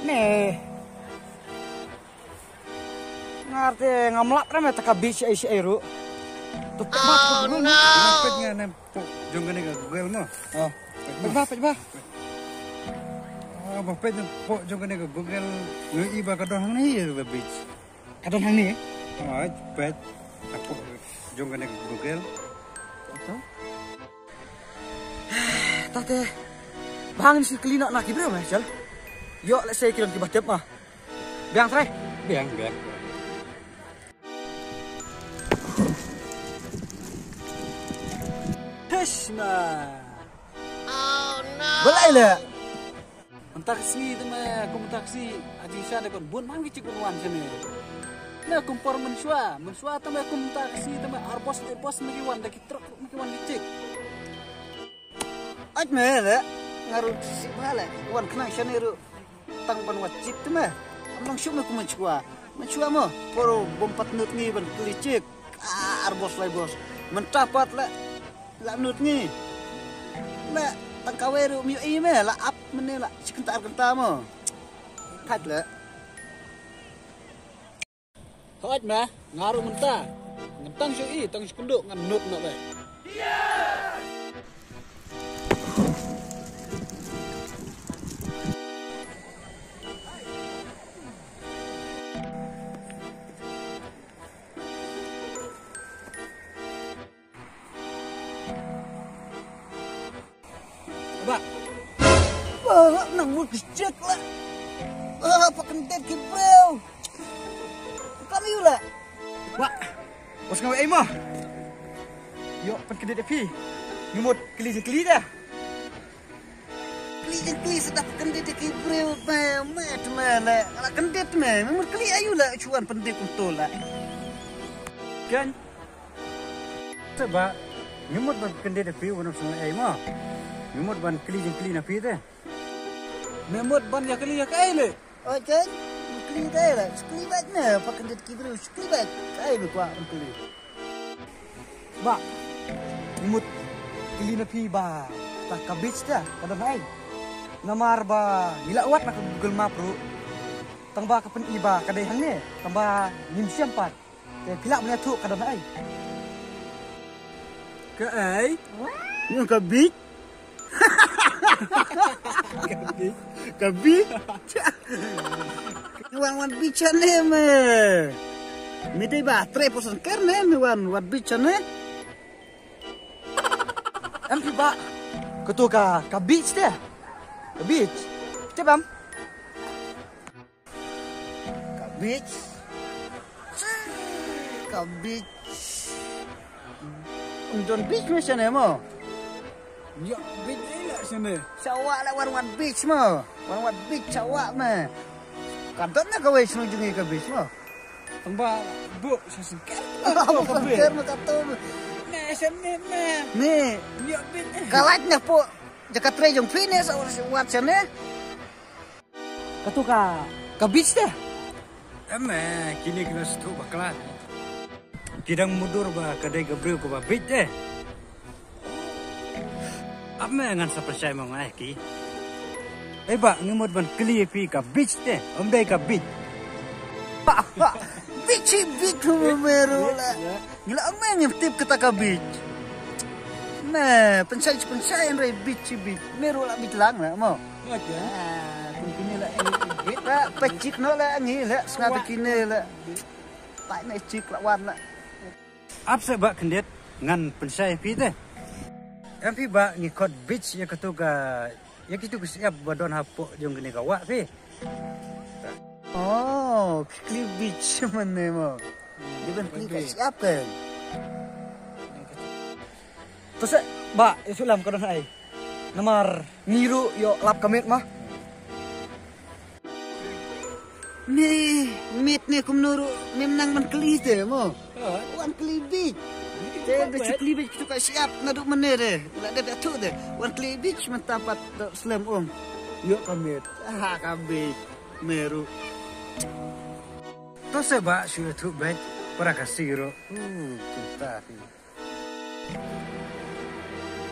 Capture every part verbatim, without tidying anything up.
Eh. Ngar te ngam lap re me ta ka beach ai shi ai ru. Tu pet ba tu ru. Nga pet nga nem pok jong kane ka Google mo. Oh. Pet ba, pet ba. Ah, ba pet pok jong kane ka Google. Ngi i ba ka don hangne ïa ka beach. Ka don hangne. Ah, pet. Ka pok jong kane ka Google. Tate. Bang ni si kli nok na ki briew me chal. Yo, let's say ki don ki ba tep ma. Biang trai. Biang, biang. Tish ma. Oh no. Balai le. Mynta ka sngi te me, kum mynta ka sngi, a jingshisha de kon bun man ki chik ban wan shane. Me kum por mynshuwa, mynshuwa te me kum mynta ka sngi te me, ar bos le bos me ki wan da ki trok me ki wan ki chik. Ait me le, nga ruh shisha le, wan khnang shane ruh. Tang ban wat chik te me. Am nang shu me kum mynshuwa. Mynshuwa mo, por bym pat nud ngi ban kli chik. Ah, ar bos lai bos. Mynta pat le. La nud ngi. Me, tang kawei ruh me ïohi me, la ap mynne la shi kynta ar kynta mo. Thait le. Thait me, nga ruh mynta. Ngan tang shu i, tang shu kynduh, ngan nud noh le. Ba. Ba, nang mut ki chik la. Ba, pa kyndet ki briew. Kam ïu la. Ba. Bos nga ei mo. Yo, pan kyndet phi. Ngi mut kli kli da. Kli kli sedap kyndet ki briew me, me, me la. La kyndet me, me mut kli ayu la chuan pyndet kumto la. Kan. Te ba, ngi mut ban kyndit ïa phi, wan ym sngew ei mo. Ngi mut ban kylli jingkylli na phi te. Me mut ban ïa kylli ïa kaei le? Oi, ken, kylli dei le. Kylli beit ne, pa kyndit ki briew, kylli beit. Kaei me kwah ban kylli? Ba, ngi mut kylli na phi ba, ta ka beach te, ka don ei. Namar ba, ngi la wad na ka Google Map ruh. Tang ba ka pyni ba, ka dei hangne. Tang ba ngim shem pat. Te phi lah ban ïathuh ka don ei. Kaei? Ïa ka beach? Ka beach? Ka beach? Wan wan beach ne me. Me dei ba trei pyrshah ker ne me wan wan beach ne. Em phi ba. Kato ka ka beach te. Ka beach. Te bam. Ka beach. Ka beach. Ym don beach me shane mo. Ïa beach ei la shane. Shawa la wan wan beach mo. Wan wan beach shawa me. Ka don na kawei shnong jong ngi ka beach mo. Tang ba bu sha singkar. Ka beach. Me shane me. Me. Ïa beach. Ka lait na po. Jaka trei jong phi ne sa wat shane. Kato ka, ka beach te? Em, eh, kine ki la sdang bakla. Ki dang mutdur ba ka dei ka briew kaba beit te. Ap me ngan sa pynshai ma nga eh ki. Ei ba ngi mut ban kylli ïa phi ka beach te, ym dei ka beach. Ba, ba, beach hi beach hu me ruh la. Ngi la ong me ngim tip kata ka beach. Me, pynshai pynshai hynrei beach hi beach. Me ruh la beach lang la mo. Nga te. Ah, kum kine la eng ïeit ba pechik noh la ngi la sngap kine la. Pai me chik la wan la. Ap se ba khyndiat ngan pynshai phi te. Em phi ba ngi khot beach ïa katu ka, ïa kitu ki shyiap ba don hapoh jong kane ka wah phi. Oh, kli beach mane mo. Di ban kli ka shyiap ke. To se ba ïa sulam ka don ai. Namar ngi ruh ïoh lap ka miet ma. Me miet ne kumno ruh mem nang ban kylli te mo. Wan kylli beach. Te da shu kylli beach tu ka shyiap naduh mynne de. La dep ïathuh de. Wan kylli beach mynta pat da slem um. Ïoh ka miet. Ha ka beach. Me ruh. To se ba shu ïathuh beit para ka siro. Hmm, kita.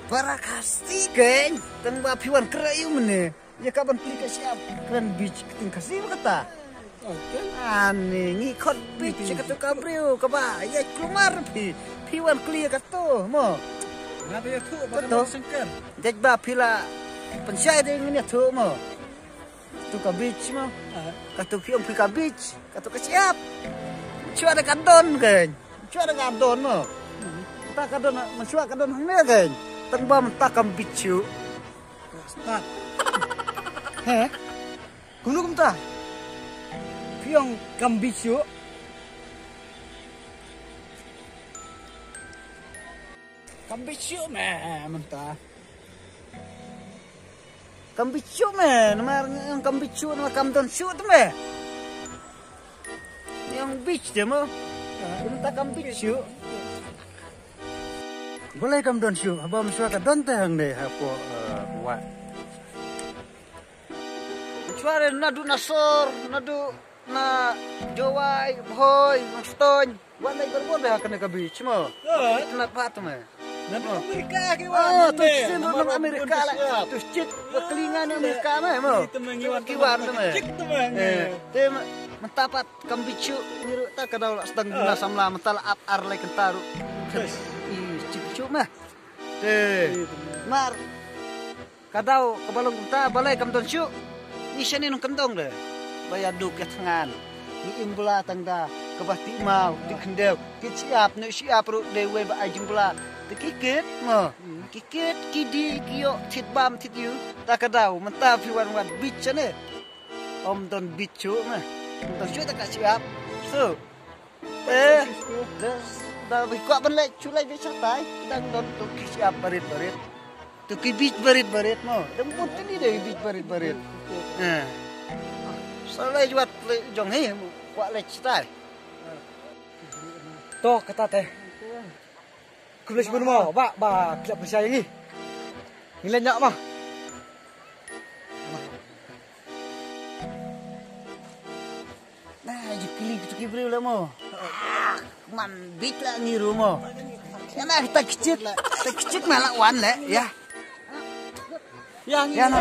Para ka sti kein, tang ba phi wan kra ïu mynne. Ïa ka ban kli ka shyiap kren beach ka ting Khasi ba kata. Ani ngi khot beach ïa kato ka briew kaba ïa kulmar phi. Phi wan kli ïa kato mo. Nga ba ïathuh ba kato sengker. Dei ba phi la pynshai de ngin ïathuh mo. Kato ka beach mo. Kato phi ong phi ka beach. Kato ka shyiap. Shuwa da ka don kein. Shuwa da ka don mo. Mynta ka don, shuwa ka don hangne kein. Tang ba mynta kam beach shuh. Start. He? Kumno kumta? Phi ong kam beach shuh. Kam beach shuh me mynta. Kam beach shuh me, namar kam beach shuh namar kam don shuh te me. Ïa beach te mo. Mynta kam beach shuh. Balei kam don shuh, haba mynshwa ka don te hangne hapoh, eh, wah. Mynshwa re naduh na Sor, naduh na Jowai, Bhoi, Nongstoiñ. Wat leit bor bor de ha kane ka beach mo. Kane pat me. Naduh Amerika ki wan. Ah, tu shisien ruh na Amerika la. Tu shit ba klinga na Amerika me mo. Ki wan te me. Te mynta pat kam beach shuh ngi ruh ta ka daw la sdang na samla mynta la ap ar lai kynta ruh. Ih, chip shuh me. Te mar ka daw kaba long kumta balei kam don shuh. Ngi shane nongkyndong de ba ïa duk ïa thngan. Ngi im bla tang da kaba tih maw tih khyndew. Ki shyiap ne shyiap ruh dei wei ba ai jingpla. Te ki kit mo. Ki kit ki die ki ïoh thied bam thied ïew. Ta ka daw mynta phi wan wan beach shane. Ym don beach shuh me. Ym don shuh ta ka shyiap. So. Eh, da, da bi kwah ban leit shu leit beach shatai. Dang don tu ki shyiap barit barit. Tu ki beach barit barit mo. Dang bun tini de beach barit barit. Eh. Sa leit wat leit jong hi mo. Kwah leit shatai. To kata te. Khublei shibun mo ba ba khlem pynshai ngi. Ngi leit noh mo. Na ju kli tu ki briew la mo. Man beach la ngi ruh mo. Ïa na ta kchit la ta kchit ma la wan le ïa. Ïa ngi. Ïa na.